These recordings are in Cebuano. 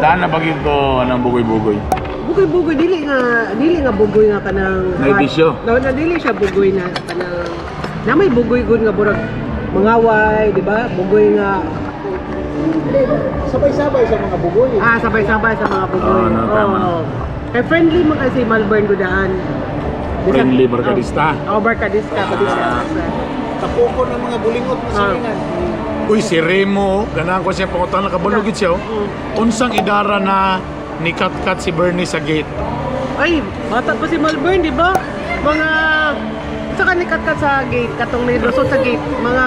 Daan na bagyo ko anong bugoy-bugoy. Bugoy-bugoy dili nga bugoy nga kanang Naibisyo. No, na dili siya bugoy na kanang na may bugoy gud nga burag mangaway, di ba? Bugoy nga Sabay-sabay sa mga bugoy. Ah, sabay-sabay sa mga bugoy. Oo, no, tama. Oo. Kay friendly man kasi Malvern gudaan. Friendly barkadista. Oh, barkadista, barkadista. Tapuko ng mga bulingot na silingan. Uy, si Remo, ganahan ko siya pangutan, nakabalugid siya. Oh. Unsang idara na ni Katkat si Bernie sa gate? Ay, bata pa si Malvern, di ba? Mga sa kanikat sa gate, katong nilusot sa gate, mga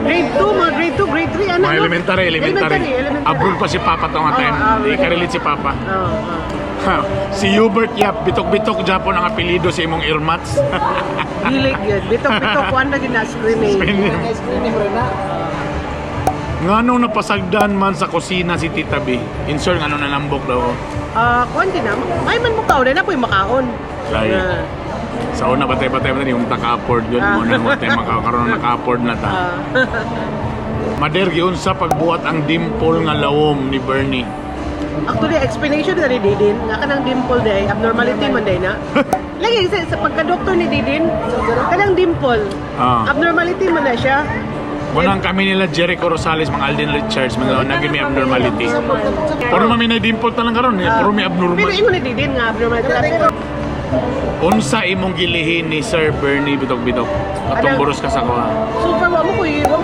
grade 2, mga grade 2, grade 3, ano? Mga no? elementary, elementary. Elementary, elementary. Abroad pa si Papa tong Oo, time. ah, Di ka-relate si Papa. Oo, oo. Ha, si Hubert Yap, bitok-bitok Japon ang apelyido sa imong earmats. Dilig yun. Bitok-bitok, kuan na gina screening. Ang ice cream ni Morena. Nganong napasagdan man sa kusina si Tita B? Insert ngano nanambok daw. Oh. Ah, kuan din na. Ay man mo kaon, na po'y makaon. Lagi. Ah, Sa una batay-batay man yung taka-afford yun. Ah. Mo na mo tayo makakaroon naka-afford na ta. Mader giunsa pagbuhat ang dimple nga lawom ni Bernie. Actually, explanation na ni Didin, nga kanang dimple day, abnormality man day na. Lagi, sa pagka-doktor ni Didin, kanang dimple, abnormality man na siya. Munang kami nila Jericho Rosales, mga Alden Richards, mga naging may abnormality. Puro mami na dimple talang karon eh, puro may abnormal. Pero ingon ni Didin nga abnormality. Pero, Unsa imong gilihin ni Sir Bernie Bitok-Bitok? Atong Anong- buros ka sa kuha. so far, wa mo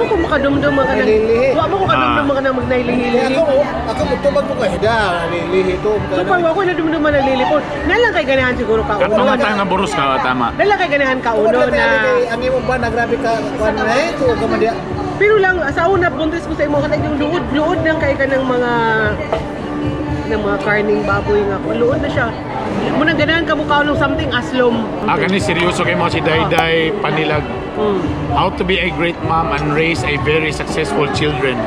ko makadumdum mga kanang, Nililihi. wa mo ko kadumdum mga kanang magnailihi. Ako, ako mutubag mo ko hida, lilihi to. So far, wa ko nadumdum na lilipon. Nalang kay ganahan siguro ka Katong nga tayo nga buros ka, tama. Nalang kay ganahan ka Tungod uno ka na. kay ang imong ba nagrabe ka kuan na eh, tuwa ka man diya. Pero lang sa una buntis ko sa imo kanang yung luod luod lang kay ka ng mga karning baboy nga luod na siya. Munang ganahan ka mukha ng something aslom. Ah, kani seryoso kay mo si Dayday Panilag. How to be a great mom and raise a very successful children.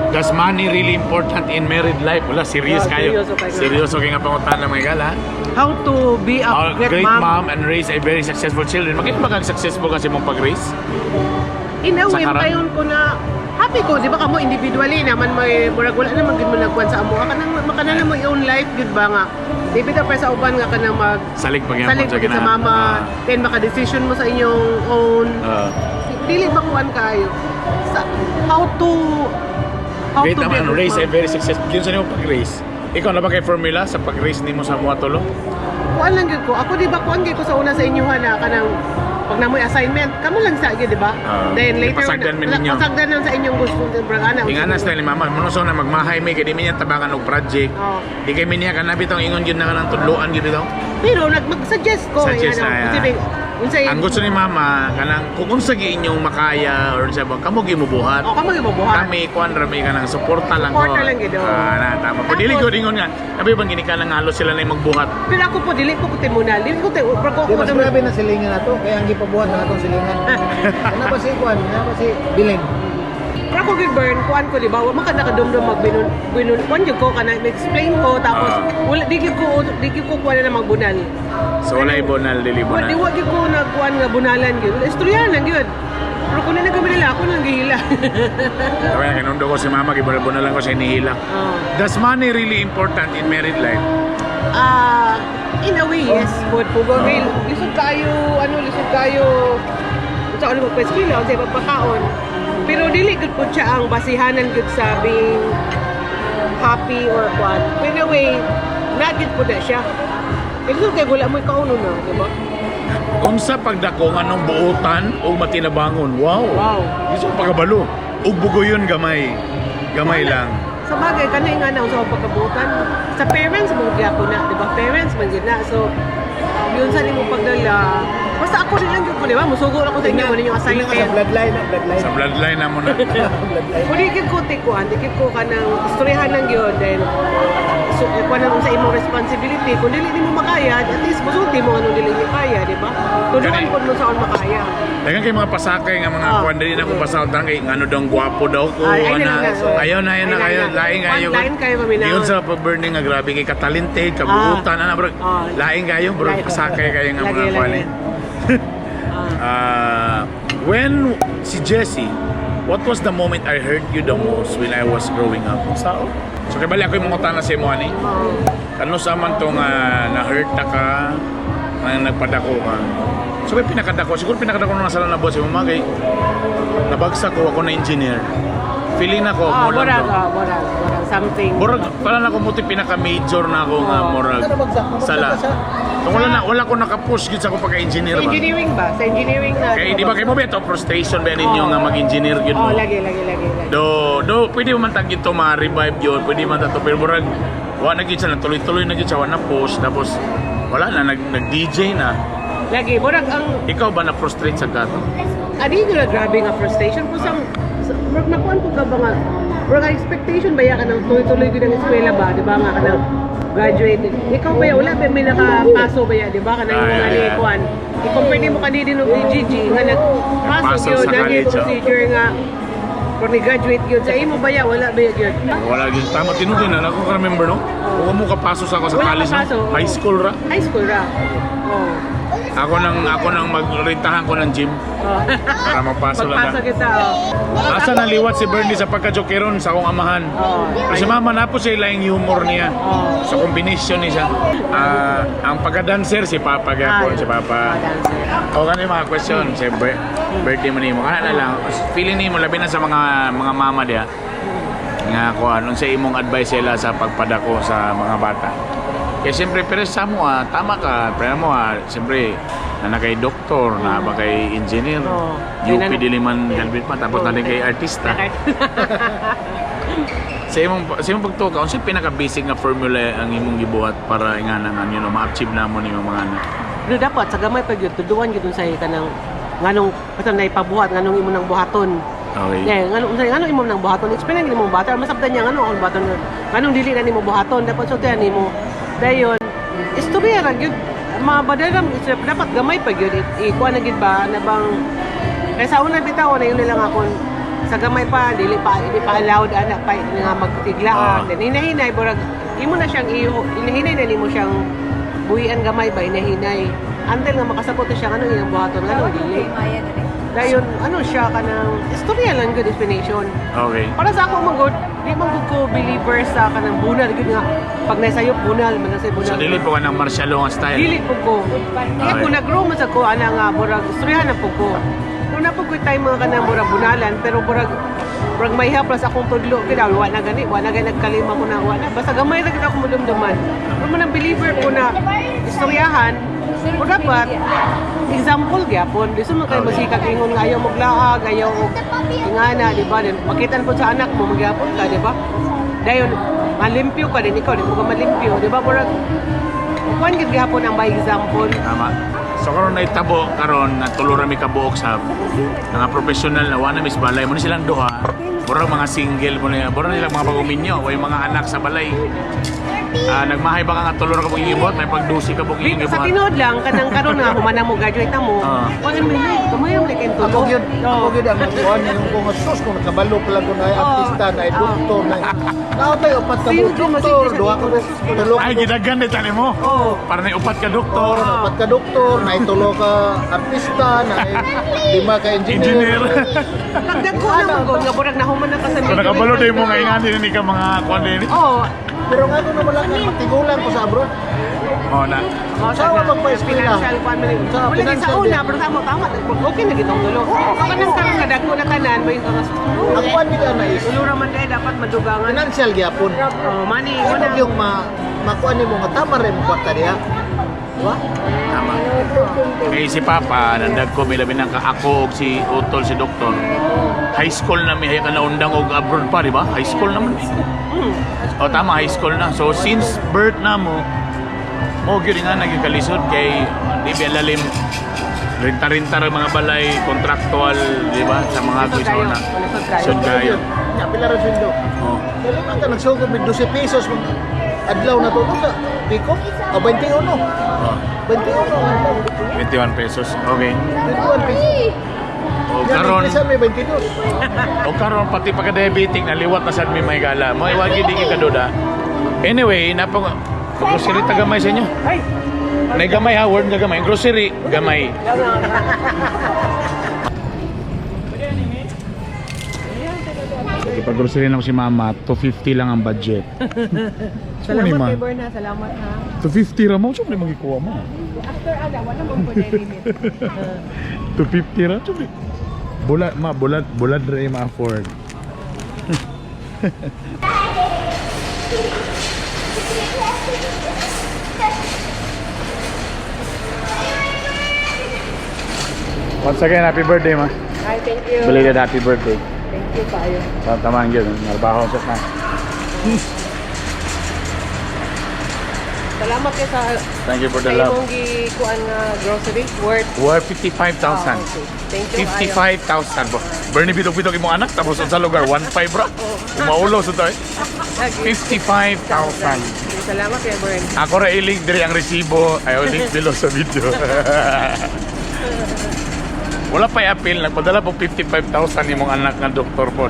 Does money really important in married life? Wala, serious Yeah, kayo. seryoso kayo. Seryoso kayo nga pangutana mga gala. How to be a How great, great mom. mom and raise a very successful children. Makita ba kang successful kasi mong pag-raise? In a Sa way, karon? payon ko na happy ko, di ba kamo individually naman may murag wala naman gud mo nagkuan sa amo. Kanang makana mo own life gud ba nga. Di bitaw pa sa uban nga kanang mag Salig pag salig sa pag sa ginahan. mama, then maka decision mo sa inyong own. Dili ba kuan kayo? Sa how Great to be naman, a good raise a mom. very successful. Yun sa nimo pag-raise. Ikaw na ba kay formula sa pag-raise nimo sa mga tulo? Kuan lang gyud ko. Ako di ba kuan gyud ko sa una sa inyo ha na kanang pag namoy assignment, kamo lang sa gyud, di ba? Ah, Then later pasagdan man ninyo. Pasagdan lang sa inyong gusto, bro, ana. Ingana style ni mama, muno sa una magmahay mi kay di mi niya tabangan og project. Oo. Di kay mi niya kanabi tong ingon gyud na kanang tudloan gyud bitaw. Pero nag mag-suggest ko Suggest ano, na, yeah. kasi unsay Ang gusto ni mama kanang kung unsa gyud inyong makaya or unsa ba kamo gyud mobuhat. Oh, kamo gyud mobuhat. Kami kuan ra mi kanang suporta lang ko. Suporta lang gyud, oh. Ah, na tama. Pag dili gyud ingon nga, abi bang ginikan lang halos sila na yung magbuhat. Pero ako po dili po ko timunal. Dili ko pero ko Di ko mas grabe na silingan na to, kaya ang gipabuhat na atong silingan. Ano ba si kuan? Ano ba si Bilin? Pero ako gyud burn kuan ko di ba? Wa man ka nakadumdum magbinun binun kuan gyud ko kana explain ko tapos wala di gyud ko kuan na magbunal. So wala ibonal dili Wa bonal. di wa gyud ko nagkuan nga bunalan gyud. Istoryahan lang gyud. Pero kung na nila ako nang gihila. Kaya kinundo ko si mama gibonal lang ko sa inihila. Oh. Does money really important in married life? Ah, in a way, yes, but real, lisod kayo, ano, lisod kayo, sa ano magpaskila, sa pagpakaon. Pero dili gud po siya ang basihanan gud sa being happy or what. But in a way, nagid po na siya. Lisod kay wala mo kauno na, di ba? Unsa pagdako nga nung buotan o matinabangon? Wow. Wow. Gusto ko pagkabalo. Ug bugoyon gamay. Gamay lang. Sa bagay, kanay nga na sa pagkabutan. Sa parents mo gyapon na, di ba? Parents man gyud na. So, yun sa nimo pagdala. Basta ako din lang gyud ko, di ba? Musugo ako sa inyo, ano yung Tingnan ka sa assignment. bloodline, no? Bloodline. Sa bloodline na mo na. Bloodline. Kung di gyud ko tikuan, di gyud ko kanang istoryahan lang gyud then so eh, kuan lang sa imong responsibility kung dili nimo makaya, at least musulti mo anong dili niyo kaya, di ba? Tudungan Gani. pud mo sa on makaya. Dagan kay mga pasakay nga mga kuan dili na ko pasaltan kay ngano daw gwapo daw ko Ay, ay, ana. na lang na. Ayaw na, ayaw na Ay, kayo na, na. laing kayo. Lain kayo paminaw. Yun sa pag-burning nga grabe kay katalented, kabuutan ana bro. Laing kayo bro Lain. pasakay kayo nga Lagi, mga kuan. lagi. Eh. Ah, when si Jesse, what was the moment I hurt you the most when I was growing up? Sao? So kay bali ako yung mangutana sa imo ani. Oo. Kano sa man to nga na-hurt na ka, nga nagpadako ka. So may pinakadako, siguro pinakadako na nasa na boss mo kay nabagsak ko ako na engineer. Feeling na ko Ah, mo lang murag, to. ah, murag, murag, something. Murag pala na ko muti pinaka-major na ako nga Oo. murag. Ano bagsak? Nabagsak Sala. ka sa- So, wala na wala ko nakapush gid sa ako pagka-engineer Sa ba. engineering ba? Sa engineering na. Kay di ba kay mo beto frustration ba ninyo Oo. nga mag-engineer gyud Oh, mo? lagi, lagi, lagi, lagi. Do pwede man tag ito ma-revive yun, pwede man tato pero murag wa na gyud siya tuloy-tuloy na gyud siya wa na post tapos wala na nag DJ na. Lagi, murag ang Ikaw ba na frustrate sa gato? Adi ko na grabe nga frustration po sa murag nakuan po ka ba nga murag ang expectation ba ya ka ng tuloy-tuloy gyud ang eskwela ba, di ba nga ka ng graduate. Ikaw ba ya wala ba may nakapaso ba ya, di ba ka ng Ay, mga ay, ni ay. kuan. I-compare nimo kanina nung ni Gigi nga nagpaso Nagpaso gyud sa na college, oh. procedure nga kung ni-graduate gyud sa imo ba ya wala ba ya gyud. Wala gyud tama tinuod na ako ka remember no. Wa mo kapaso sa ako sa Wala college kapaso, no. oo. High school ra. High school ra. Oh. Ako nang magrentahan ko ng gym Oh. para mapaso lang. Pagpaso Na. kita. Oh. Asa naliwat si Bernie sa pagka-jokeron sa akong amahan. Oh. Pero si mama na po siya ilaing humor niya. Oh. Sa combination niya siya. Ah, ang pagka-dancer si Papa gyapon, si Papa. Ah, dancer. O kani mga question, siyempre, birthday mo nimo. Kana na lang, feeling nimo labi na sa mga mama diha. Nga kuan, unsa imong advice sila sa pagpadako sa mga bata? Kaya siyempre, pero sa mo ah, tama ka, pero mo ah, siyempre, na na kay doktor, na ba kay engineer, Oo. UP Diliman graduate pa, tapos na din kay artista. Sa imong pagtuka, unsa pinaka-basic nga formula ang imong gibuhat para ingana nga ma-achieve namo ni mga anak? Pero dapat sa gamay pag yun, tuduan gyud sa kanang nganong basta naipabuhat nganong imo nang buhaton. Okay. Yeah, nganong unsay nganong imo nang buhaton? Explain lang nimo bata, masabtan niya nganong akong buhaton. Nganong dili na nimo buhaton, dapat sultihan nimo. Dayon, istorya ra gyud mabadaram dapat gamay pa gyud ikuan na gyud ba na bang kay sa una bitaw na yun na lang akon sa gamay pa dili pa dili pa allowed ana pa nga magtiglaan. Then hinahinay burag imo na siyang iyo hinahinay na nimo siyang buhian gamay ba hinahinay until nga makasabot na siya anong iyang buhaton nganong dili. Dayon ano siya kanang istorya lang good explanation. Okay. Para sa ako man gud, di man gud ko believer sa kanang bunal gud nga pag nasayop bunal man nasay bunal. So dili po ka ng martial law nga style. Dili po ko. Kaya Okay. kung nag-grow man sa ko ana nga murag istoryahan na po ko. Nung na po ko time mga kanang murag bunalan pero murag murag may haplas akong tudlo kaya wa na gani, wa na gani nagkalima ko na wa na. Basta gamay ra gid ako madumduman. Pero man ang believer ko na istoryahan o dapat example gyapon. Di man kayo masikag ingon nga ayaw maglaag, ayaw og ingana, di ba? Then makitan po sa anak mo magyapon ka, di ba? Dayon malimpyo ka din ikaw, di mo ka malimpyo, di ba? Murag kuan gid gihapon ang by example. Tama. So karon na itabo karon nga tulo ra mi kabuok sa mga professional na wa na mis balay mo ni silang duha. Murag mga single mo na, murag nila mga bagong minyo, way mga anak sa balay. Ah, nagmahay ba ka nga tulo ra ka buong gibot, may pagdusi ka buong Sa gibot. tinuod lang kanang karon nga human na mo graduate na mo. Ah. Kuan mo ni, kamay mo like tulo. Ako gyud ang nakuha niya yung kung sus kung nakabalo pala ko na ay artista na ay doktor na. Naotay upat ka Sino mo ko doktor, masigla duha ka tulo Ay gidagan ni tani mo. Oo. Para na upat ka doktor, upat ka doktor, na tulo ka artista, na lima ka engineer. engineer. Nagdagko na mo gud nga murag nahuman na ka sa So nakabalo din mo nga ingani ni ka mga kuan din. Oo. Pero nga ko na wala ka matigulang ko sa abroad. Oh na. Oh, Sa wa magpa-eskwela. Financial kuan man. Sa Wala gid sa financial una din. pero tama tama okay na gitong tulo. So kanang karon nga dagko na tanan mo yung ka Ang kuan nila na is Tulo ra man dahil dapat madugangan. financial gyapon. Oh, money mo Ano na. yung ma makuan nimo nga tama rin mo kwarta diha. Diba? Tama. Kay si Papa, nandag ko, may labi ng ka ako og si Utol, si Doktor. High school na mi, hay ka naundang og abroad pa, di ba? High school naman eh. O tama, high school na. So since birth na mo, mo gyud nga naging kalisod kay di ba lalim renta-renta ra mga balay, contractual, di ba? Sa mga Lisod gusto kayo. na. Lisod kayo. Lisod kayo. Nya pila ra sweldo. Oh. Dali man ka nagsugob med 12 pesos mo adlaw na to sa Pico. O 21. Oh. 21 ang adlaw. 21 pesos. Okay. 21 pesos. O Yan, karon, isa may 22. o karon pati pagka diabetic naliwat na sad mi may gala. Mo iwagi di ka duda. Anyway, napang grocery ta gamay sa inyo. Ay. Nay gamay ha, word nga gamay. Grocery gamay. Ipag-grocery na ko si mama, 250 lang ang budget. Salamat ma. kay Berna, salamat ha. 250 ra mo, siyempre magikuha mo. After ana, wala mong pwede limit. 250 ra, siyempre. Bulad, ma, bulad, bulad ra yung ma-afford. Once again, happy birthday, ma. Ay, thank you. Belated happy birthday. Thank you kaayo. Sa tamaan yun, narbaho sa na. Salamat kay sa Thank you for sa the love. imong gikuan nga grocery worth Worth 55,000. Ah, okay. Thank you kaayo. 55,000 bo. Bernie bitok-bitok imong anak tapos sa lugar 1.5 ra. Umaulo sa tayo. Lagi. 55,000. Salamat kay Bern. Ako ra i-link diri ang resibo. Ayaw link below sa video. Wala pa appeal nagpadala po 55,000 imong anak nga doktor po.